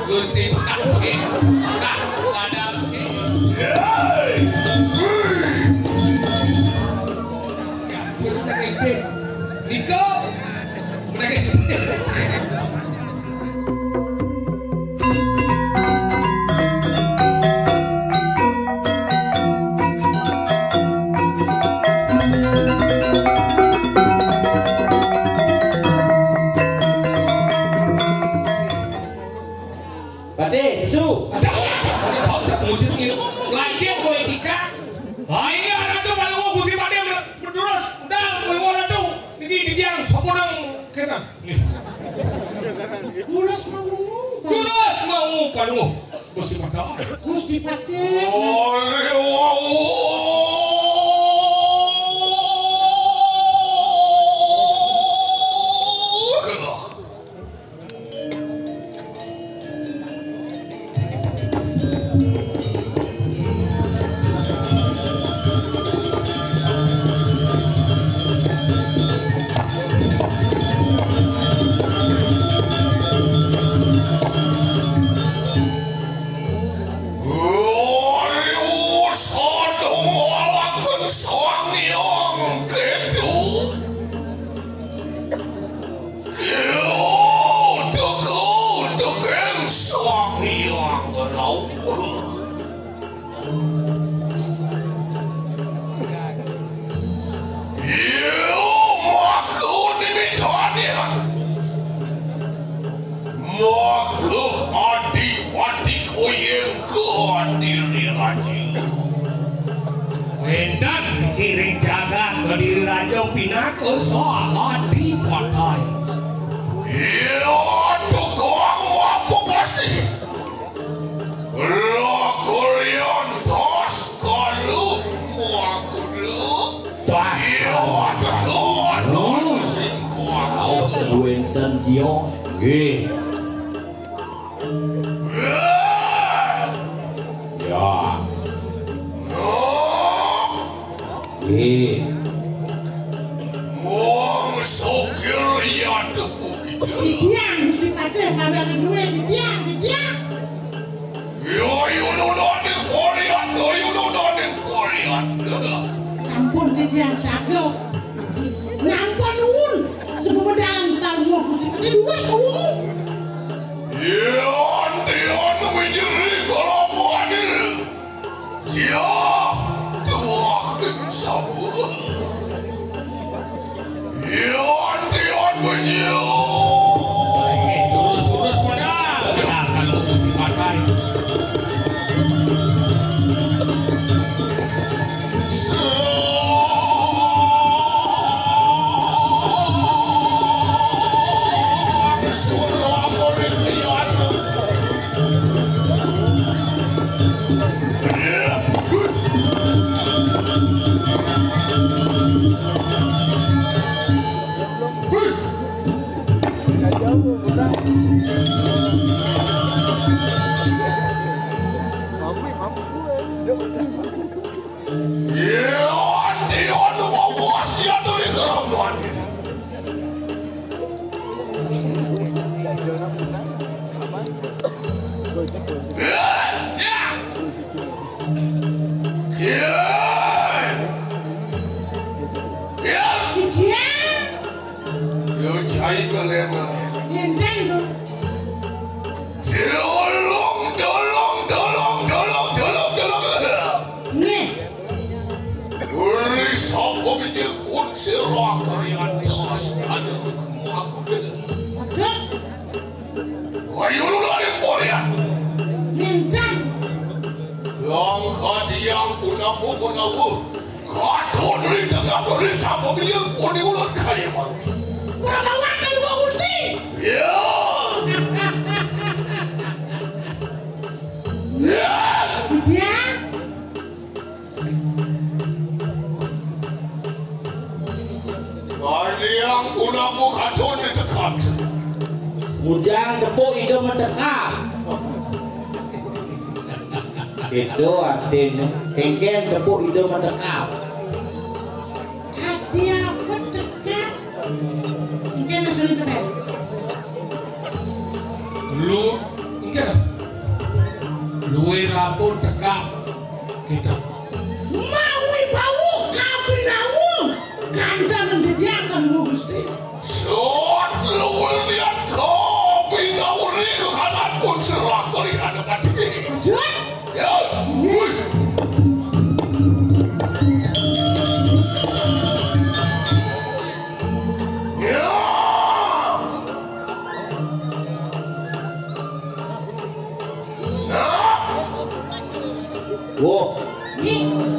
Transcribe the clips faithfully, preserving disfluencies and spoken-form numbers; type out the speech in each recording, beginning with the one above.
Gusti Patih. Nah, ada. Hei! Hei! Udah kritis. Niko. Udah kritis. Patih, su. Ada ya? Ada konsep wujud ini. Lanjut, boy, Dika. Ah, ini ada tuh, Pak Lumo, Gusti Patih, terus. Udah, Pak Lumo, ada tuh. Iki dibiang sapa nang kene? Terus mau ngomong, Pak. Terus mau, Pak Lumo. Gusti Patih. Gusti Patih. Ore wau. Kuduk, kuduk, Sang Hyang Rauh. Iya, maka dimitani. Maka adipati kuyeng kadiri raja. Wénten kiring jagat Kediri Raja pinaka salah dipatai. Iya, tukang apa pasti? Lakulian tas kalu muakulu. Iya, tukang apa sih? Wénten dia. Nggih. Ya. Nggih. Wong sugih ya tuku gitu. Dibiang, Gusti Patih, kami lagi duwe, dibiang, dibiang. Yo, yo, no, no, ning Goliat, yo, yo, no, no, ning Goliat. Sampun, dibiang, sampun. Nampun nuwun, sepemedalan tangguh Gusti Patih, duwe sewu. Yen tiang menjadi kalawan diri, ya, tuah sampun. Yen tiang menjadi. Terus, terus, modal. Nah, kalau musik pakai. Iya, ati anu mau wasiat dari keramat. Iya, iya. Iya. Iya. Iya. Yo, cai bele-bele. Enten, lho. Dolong, dolong, dolong, dolong, dolong, dolong. Nih. Uri sapa mikir pun sira kaya das. Aduh, aku bener. Aduh. Ayo lu lari korea. Mintan. Yang kadiang punamu punamu. Katon ri tegap ri sapa mikir pun diulut kaya mau. Prabawakan gua kursi. Ya. Ya. Ya. Kaliang punamu katon ditekat. Ujang tepuk ida mentekap. Itu artinya. Kengken tepuk ida mentekap. Hati apa tekap? Kengken sulit tekap. Lu Luwih rampun tekak kita. Mawi bau kabinawu kandan didiakan Gusti. Sot luwih liat kabinawu ri kekanan pun serah kori ada mati. Ya. Ya. Wih. Ya. Wo. Nggih.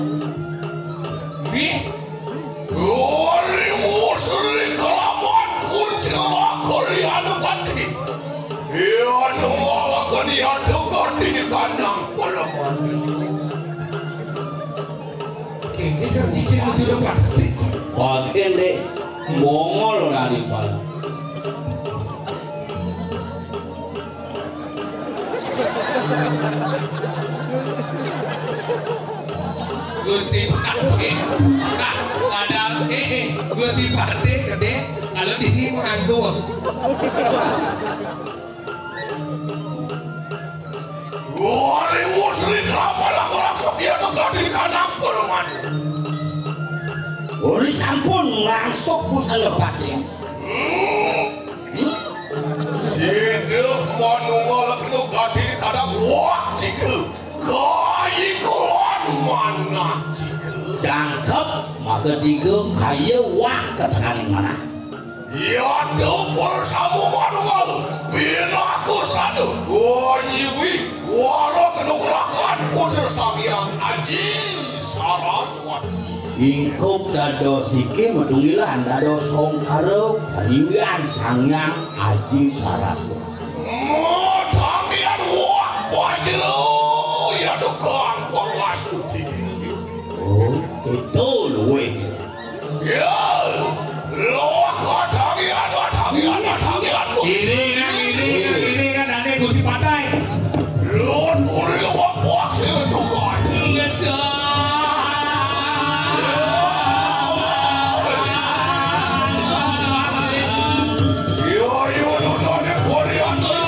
Ori musri kelawan kunci lakoni anu pati. Iya nungalaken yaduk Kartini kanang peleman. Ini kan cicing menuju plastik. Pakai, Dek. Mongol ora nimbal. Gusti Patih. Nah, ada, eh, eh, Gusti Patih gede kalau dini mengaku. Wali musri kapalang raksok ya teka di kanang permata. Uri sampun ngrangsuk pusana batin. Hmm. Sida manunggal kenu kadi kadang wak jika kayi kulan manah jika. Jangkep maka tiga kaya wak ketekaning manah. Yaduk bersama manunggal pinaku sadu wanyiwi wara kenugrahan putra Sang Hyang Aji Saraswati. Ingkuk dados iki matunggilan dados songkara paniwian Sang Hyang Aji Saraswati. Matamian wah pajero yaduk kang pangasuci. Oh, itu luwih. Ya, loh, katangian, katangian, katangian. Ini kan, ini kan, ini kan ane Gusti Patai. Lord, uri loh, wah, sing tukang. Iya, sa. Iya, iya, no, no, ne, Korea, no, no.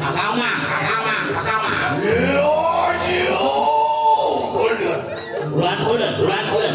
Kakama, kakama, kakama. Buruan kulun, buruan kulun.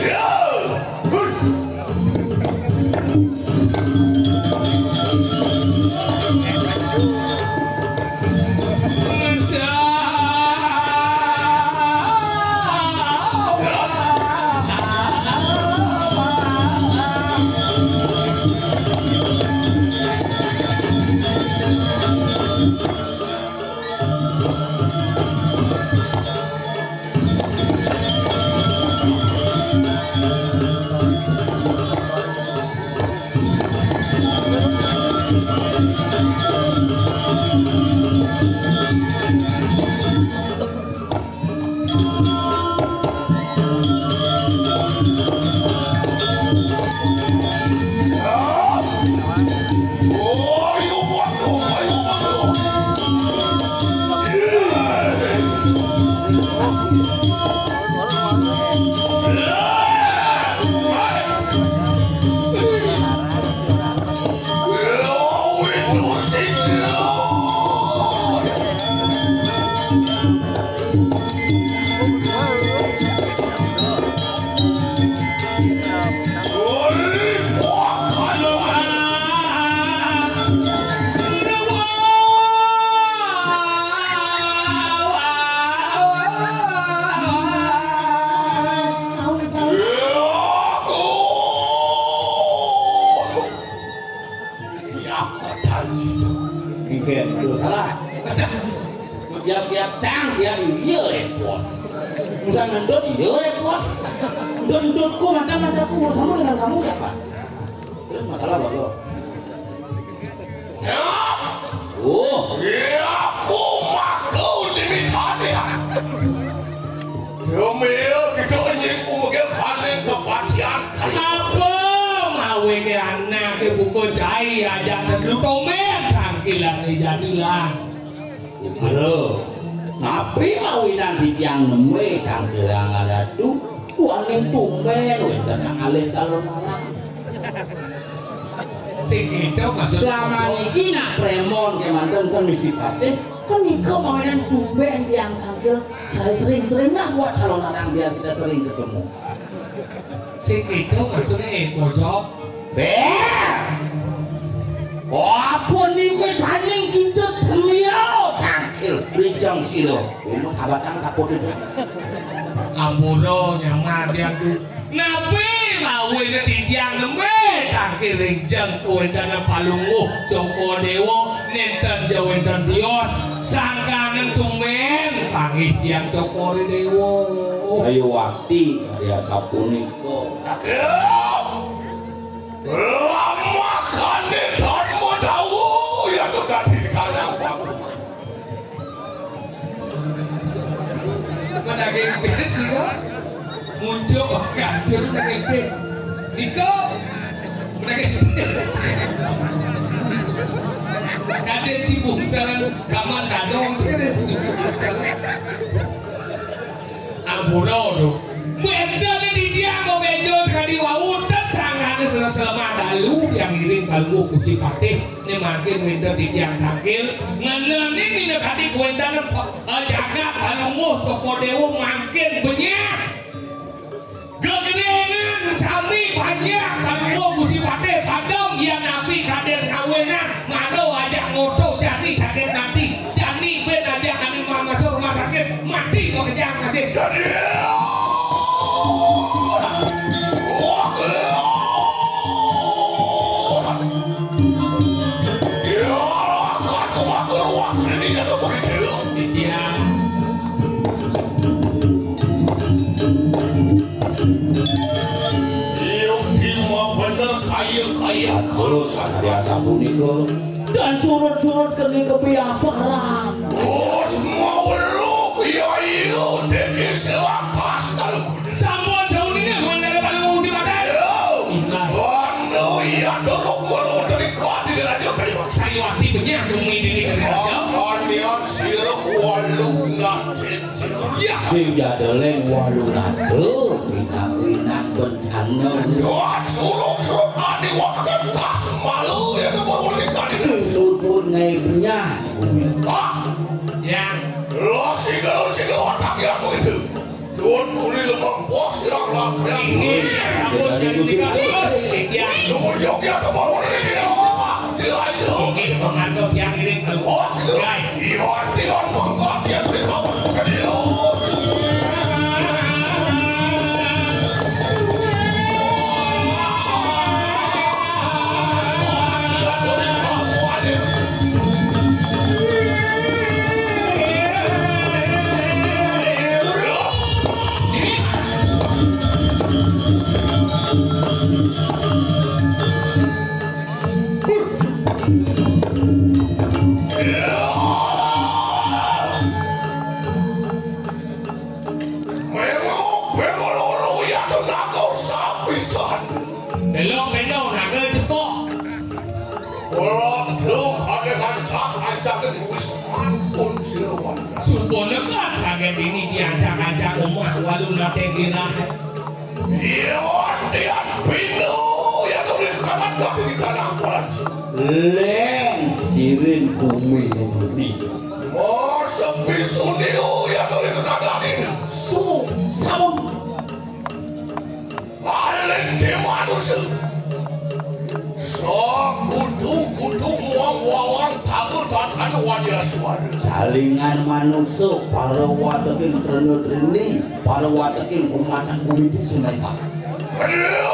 Tiap-tiap cang, tiap iya repot. Urusan ngentut, iya repot. Ngentut-ngentutku, macam-macamku, urusanmu dengan kamu siapa? Terus masalah apa? Ya. Oh. Ya, aku maku dimitani. Demi kita nying umugil paling kepastian. Apa mawe ke anak ke buku cai aja tedru komen tangkilan ni jadilah. Bro, napi awinan titiang neme tangkilan ada tu? Buaning tumben wenten nang alih calon anak. Sing itu maksud selama niki nak premon kemanten kan misi patih, kan nika mawinan tumben tiang tampil. Saya sering-seringlah buat calon anak biar kita sering ketemu. Sing itu maksudnya eh bojok. Ber. Apa ni mekaning kita temiau tangkil rijang silo. Ini sabatang sapo tu. Ampura nyamar dia tu. Napi lawe titiang nembe tangkil ring jeng kawéntenan Palungguh Cokor Déwa nénten ja wénten tios sangkaning tumbén panggih tiang Cokor Déwa. Ayo wakti kaya sapunika. Tangkil. Lamah kané dharma dawa ya dadi kanang. Menagih bis nika. Muncul kancur menagih bis. Nika menagih bis. Kadé tibung salan kaman dadong, kadé tibung salan. Ampura to. Wénten titiang kok bénjol sakadi wau, ten sangkané selesema dalu tiang ngiring Palungguh Gusti Patih. Né mangkin wénten titiang tangkil, ngenénin minakadi kawéntenan, eh, jagat Palungguh Cokor Déwa mangkin benyah. Gegedénan sami panjak Palungguh Gusti Patih padem, yan napi kadén kawinan, mara ajak ngoto jani sakit mati, jani bén ajak ane mamasa rumah sakit, mati makejang nasib. Iya. Iya, cuma bener kaya-kaya. Kalau sabiasa punika, dan surut-surut kene kepiaparan. Bos mau lu, iya, iya, dene selapas kalau sampun sauninga mandala paling mesti makan. Iya. Anu iya, dorong baru terikot di raja kayu. Saya waktu punya demi diri saya. Akan niat sirah walu ngatin. Ya. Sing jadeleng walu nado, pinak-pinak bencana. Wah, suruh-suruh adi wakan tas malu ya, baru nikah. Susut-sut ngai punya. Ah. Ya. Lo siga, lo siga otak ya begitu. Tuan uli lemah, wah, sirang latihan. Ini, ya, sambut dan tiga. Ya. Lo yuk ya, baru nikah. Oke, pemantau yang ini keluar. Memang bemo loro ya tenaga sapisan. Delok beno naga cepok. Waduh, ada kancak-kancak wis ampun siruan. Sumpun kan saget ini diajak-ajak omah walu nate dirah. Iya, dian pino ya tulis kanan kaki di kanan. Leng siring bumi bumi. Oh, sepi sunio ya tulis kanan ini. Su, samun. Paling di manusia. Sakudu-kudu muang wawang tabur bahkan wajah suara. Salingan manusia, para wateking trena-treni, para wateking umat kumidik semeton. Ayo,